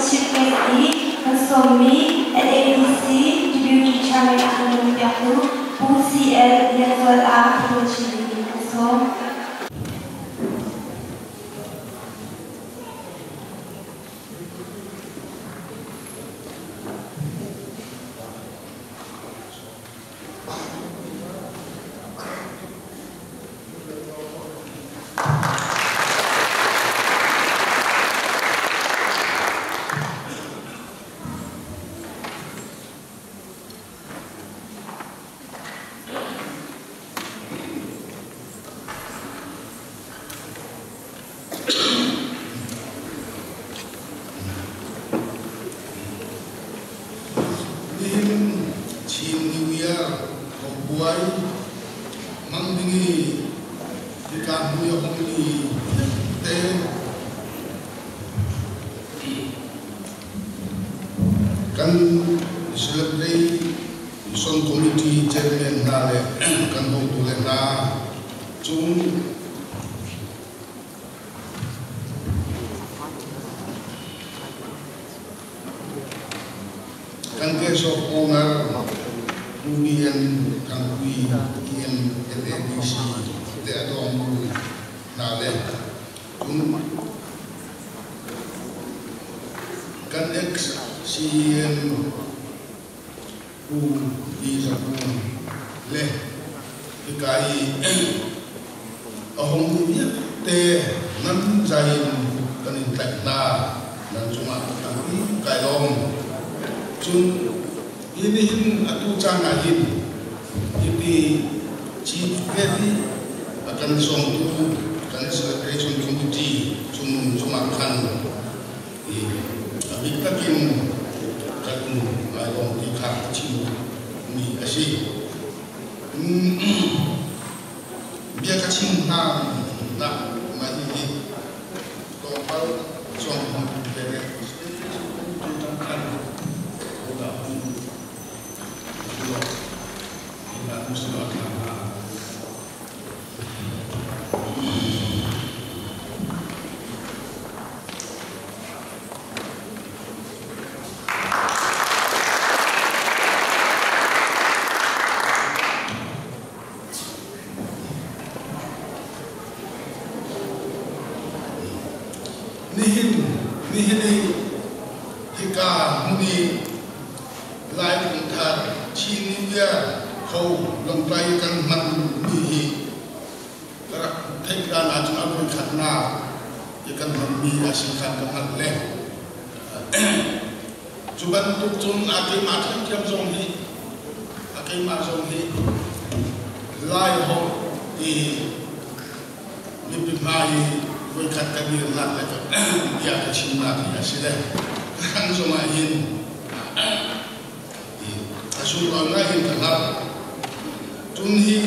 Chief Guest i kan sawmmi LADC Deputy Chairman a kan tuanpiaktu Pu CL Lianzual ah phung chim dingin kan sawm. Nihin Chin New Year Thawngbuai hmang ding i hika hnu a hungmi vialte kan Celebration Committee chairman hna le kan hotu le hna cung Kan guest of honor Pu BN Thangpui EM LADC le a dawngtu hna le cun kan ex CEM Pu Pi Za Kung le hika i a hongmi vialte nan zai in kan in tlaih hna. Nan cungah tampi kai lawm. Cun hi nihin atu caan ah hin hiti Chief Guest i a kan sawmtu kan Celebration Committee chung cungah khan i a bik takin kan ngai lawm ti kha a chim mi a si. Bia ka chim hna nak mah hihi tlawmpal sawm hmang te le khan Nihin nihin i hika hmun i Lai Phungthar Chin New Year tho Lawngtlai kan hman mi hi ka rak theih hlan ahcun a voikhatnak i kan hmanmi a si khan ka hngalh le cu bantuk cun a keimah thiamthiam zong hi a keimah zong hi Lai holh i mipi hmai i voikhat ka dirnak le bia ka chimnak hi a si le kan zong ah hin a sunglawi ngai in ka hngalh. Cun hi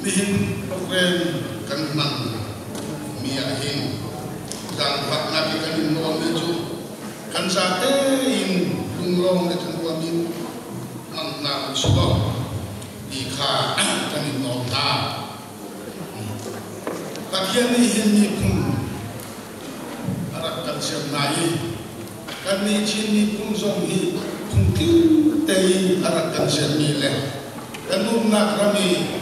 nihin program kan hman mi ah hin zaangfaknak i kan in nawl mi cu kan zate in lunglawm le thanuam in hmang hna usih law ti kha kan in nawl hna. Pathian nih hin miphun a rak kan ser hna i kannih Chin miphun zong hi phungtling tein a rak kan sermi le kan umnak ram i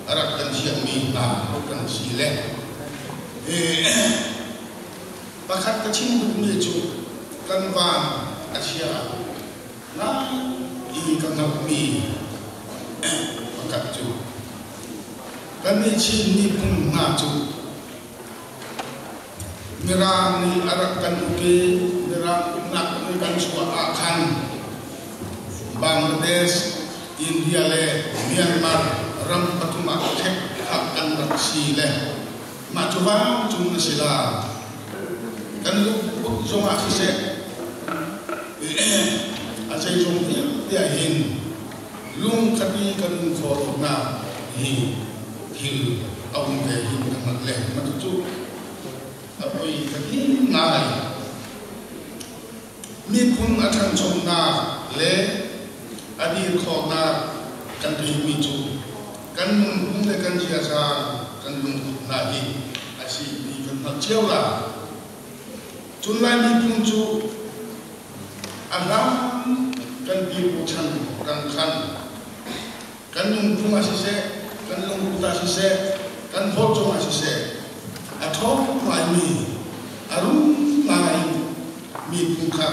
a rak kan thiammi hna kan si le pakhat ka chim duhmi cu kan van a chia ngai i ka hngalhmi pakhat cu kannih Chin miphun hna cu Mirang nih a rak kan uk i Mirang uknak in kan chuah ah khan Bangladesh, India le Myanmar ram pathum ah ṭhek khah kan rak si le mah cu vancung a si la. Kan lungput zongah siseh a zeizong vialte ah hin lungkhat i kan um khawh lonak hi thil a um ve hin ka hngalh le mah cucu a poi ka ti ngai. Miphun a ṭhanchonak le a dir khawhnak kan theihmi cu kan nunphung le kan ziaza kan lungput hna hi a si ti kan hngalh cio la. Cun Lai miphun cu a hlan kan pipu chan rang khan kan nunphung ah siseh, kan lungput ah siseh, kan holh cungah siseh, a ṭhawng ngaimi, a rum ngai miphun kha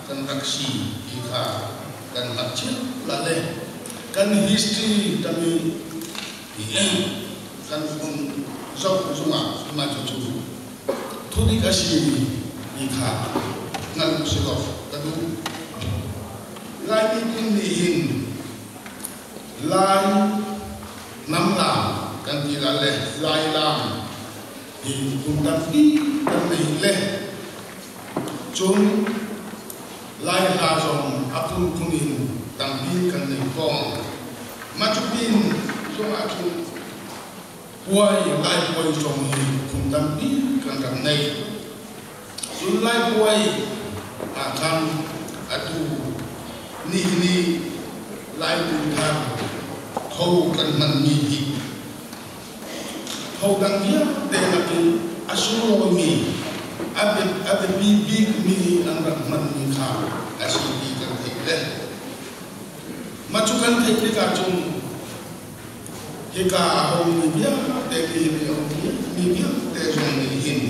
kan rak si ti kha kan hngalh cio la le kan history tami kan hun zoh zongah mah cucu thudik a si ti kha hngalh usih law ka duh. Lai miphun nih hin Lai hnamlam kan ti la le Lai lam hi phun tampi kan nei le cun Lai hla zong a phunphun in tampi kan nei fawn. Mah cu pin zongah cun puai Lai puai zong hi phun tampi kan rak nei. Cun Lai puai ah khan atu nihin i Lai thar tho kan hmanmi hi tho dang vialte nakin a sunglawimi a biapi bikmi an rak hmanmi kha a si ti kan theih le mah cu kan theih tikah cun hika a homi vialte hi mi a ummi vialte zong nih hin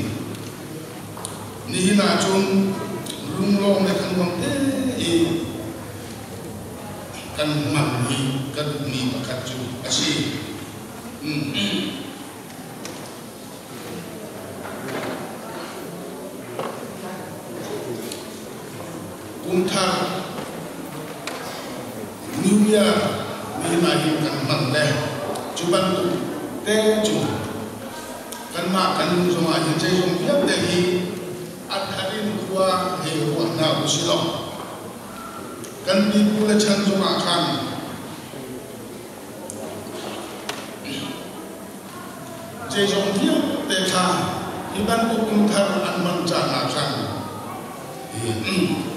nihin ahcun lunglawm le thannuam te i kan hman hi ka duhmi pakhat cu a si. Kum thar New Year nihin ah hin kan hman le cu bantuk te cu kanmah kan nun zongah hin zeizong vialte hi a thar in khua hei ruah hna usih law kan pipu le chan zongah khan Zeizong vialte kha hi bantuk kum thar an hman caan ah khan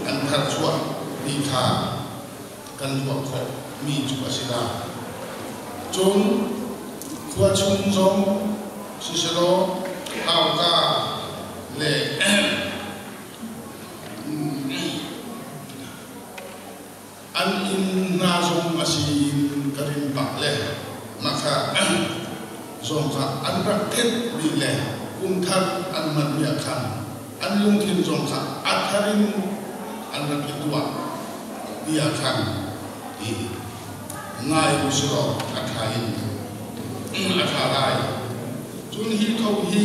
an tharchuah mi kha kan ruah khawh mi cu a si lai. Cun khua chung zong siselaw hauka le An inn hna zong a si in ka rin bak le mah kha zong kha an rak thenh dih le kum thar an hmanmi ah khan an lungthin zong kha a thar in an rak i tuah ti ah khan i ngai usih law a ṭha in a ṭha lai. Cun hi tho hi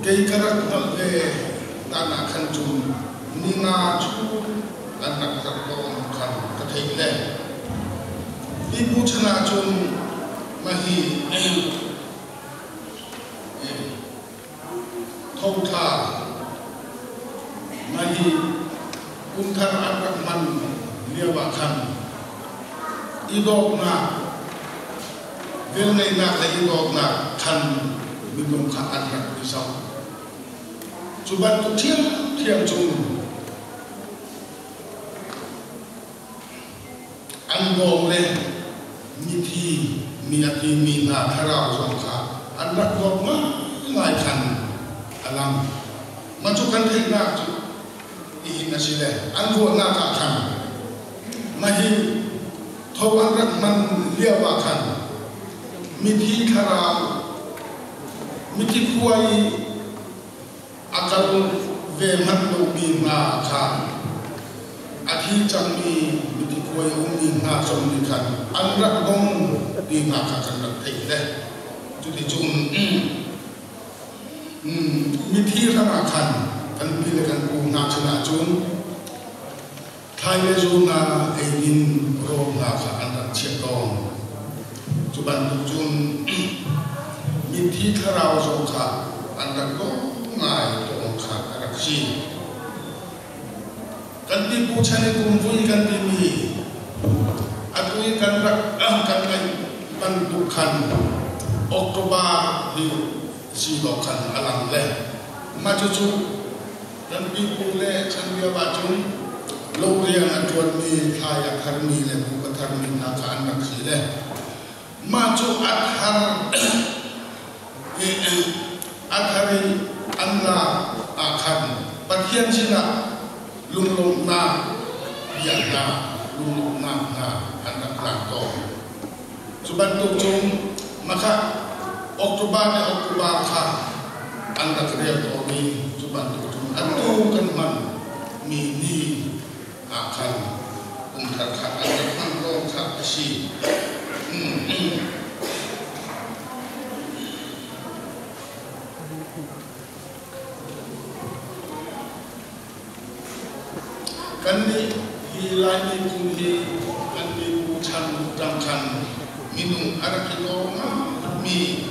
kei ka rak hngalh ve dan ah khan cun ni nga cu an rak tar tawn khan ka theih le pipu chan ah cun mah hi tho thla mah hi kum thar an rak hman lio ah khan i dawtnak velngeihnak le i dawtnak khan minung kha an rak i zoh. Cu bantuk ṭhiamṭhiam cun an bawm le mithi mi a timi hna thlarau zong kha an rak dawt ngaingai khan a lang. Mah cu kan theihnak cu hihin a si le an ruahnak ah khan mah hi tho an rak hman lio ah khan mithi thlarau Mithi khua i a kal ve manh lomi hna kha a thi cangmi mithi khua i a ummi hna zong nih khan an rak dong ti hna kha kan rak theih le cuticun mithi hrangah khan kan pi le kan pu hna sinah cun thlai le zu hna eidin rawl hna kha an rak chiah tawn. Cu bantuk cun mithi thlarau zong kha an rak dawh ngai tawn kha a rak si. Kan pipu chan i kumvui kan timi atu i kan rak kan ngeih bantuk khan October hi si dawh khan a lang le mah cucu Kan pipu le chan lio ahcun lo rian a ṭuanmi, thlai a tharmi le buuk a tharmi hna kha an rak si le mah cu a thar i a thar i an lak. Pathian sinah lunglawmhnak bia hna, lunglawmhnak hna an rak lang tawn. Cu bantuk cun makha October le October kha an rak rel tawn i cu bantuk cun atu kan hman mi ni ah khan kum thar kha an rak hman tawn kha a si. Kannih hi Laimi phun hi kan pipu chan ṭang khan minung a rak i daw mi,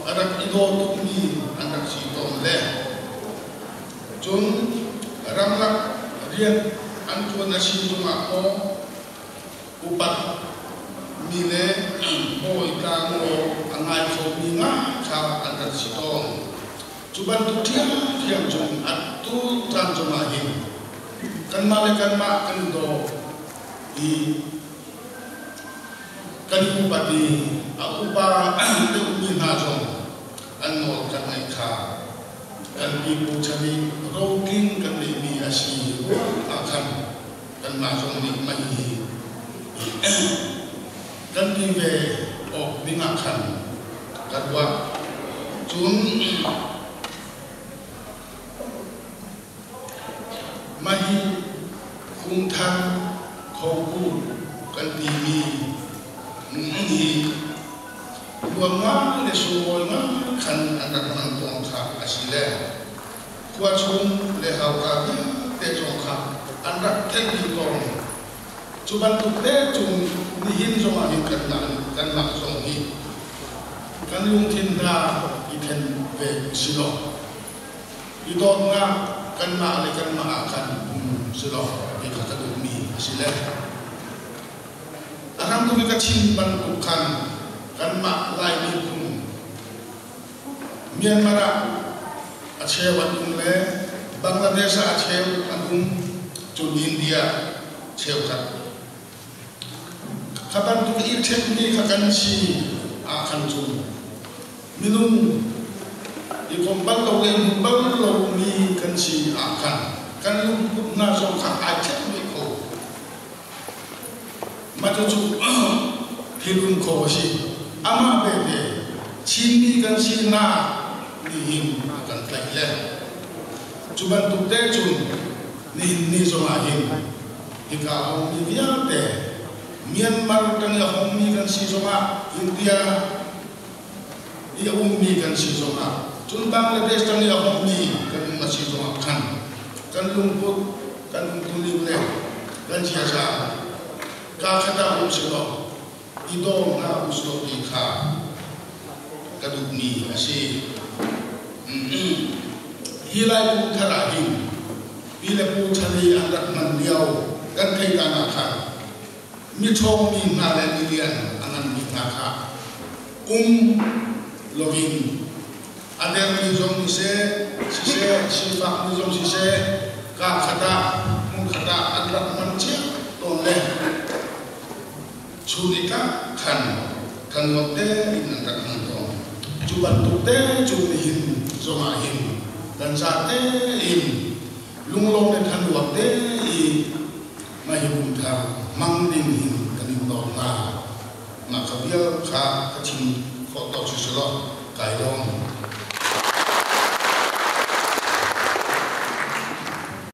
a rak i daw tukmi an rak si tawn le cun ramlak rian an ṭuan a si zongah maw upat mi le bawi tlanglaw a ngai khomi nga kha an rak si tawn. Cu bantuk ṭhiamṭhiam cun atu caan zongah hin kanmah le kanmah kan i daw i kan i upat i a upa deuhmi hna zong an nawl kan ngaih kha kan pipu chan i rotling kan neihmi a si ruangah khan kanmah zong nih mah hi kan ti ve awk dingah khan ka ruah. Cun mah hi Kungthar Khoku kan timi hi nuam ngai le sunglawi ngai khan an rak hman tawn kha a si le khua chung le hauka vialte zong kha an rak theih dih tawn. Cu bantuk te cun nihin zongah hin kanmah zong hi kan lungthin hna i then ve si law i dawtnak kanmah le kanmah ah khan um si law ti kha ka duhmi a si le a hramthok i ka chim bantuk khan kanmah Lai miphun Myanmar ah a cheu an um le Bangladesh ah a cheu an um, cun India cheukhat. Kha bantuk i ṭhenmi kha kan si ah khan cun minung i kom bal lo le hmu bal lomi kan si ah khan kan lungput hna zong kha ai ṭhen ve kho. Mah cucu thil um kho a si. Amah belte Chinmi kan sinak nihin a kan tlaih le cu bantuk te cun nihin ni zongah hin hika a ummi vialte Myanmar tang i a hongmi kan si zongah India i a ummi kan si zongah cun Bangladesh tang i a hongmi kan um a si zongah khan kan lungput kan umtuning le kan ziaza kaa khat ah um si law i dawm hna u sih ti kha ka duhmi a si. Hi Lai kum thar ah hin pi le pu chan i an rak hman lio kan theih dan ah khan miṭhawngmi hna le milian a nganmi hna kha um loin a dermi zong siseh, siseh, sifakmi zong siseh, kaa khat ah hmun khat ah an rak hman cio tawn le chun i tlak khan thanwat tein an rak hman tawn. Cu bantuk te cu nihin zongah hin kan za tein lunglawm le thanwat te i mahhi kum thar hmang ding hin kan in nawl hna. Mah kha vial kha ka chim khawh tawk si selaw kai lawm.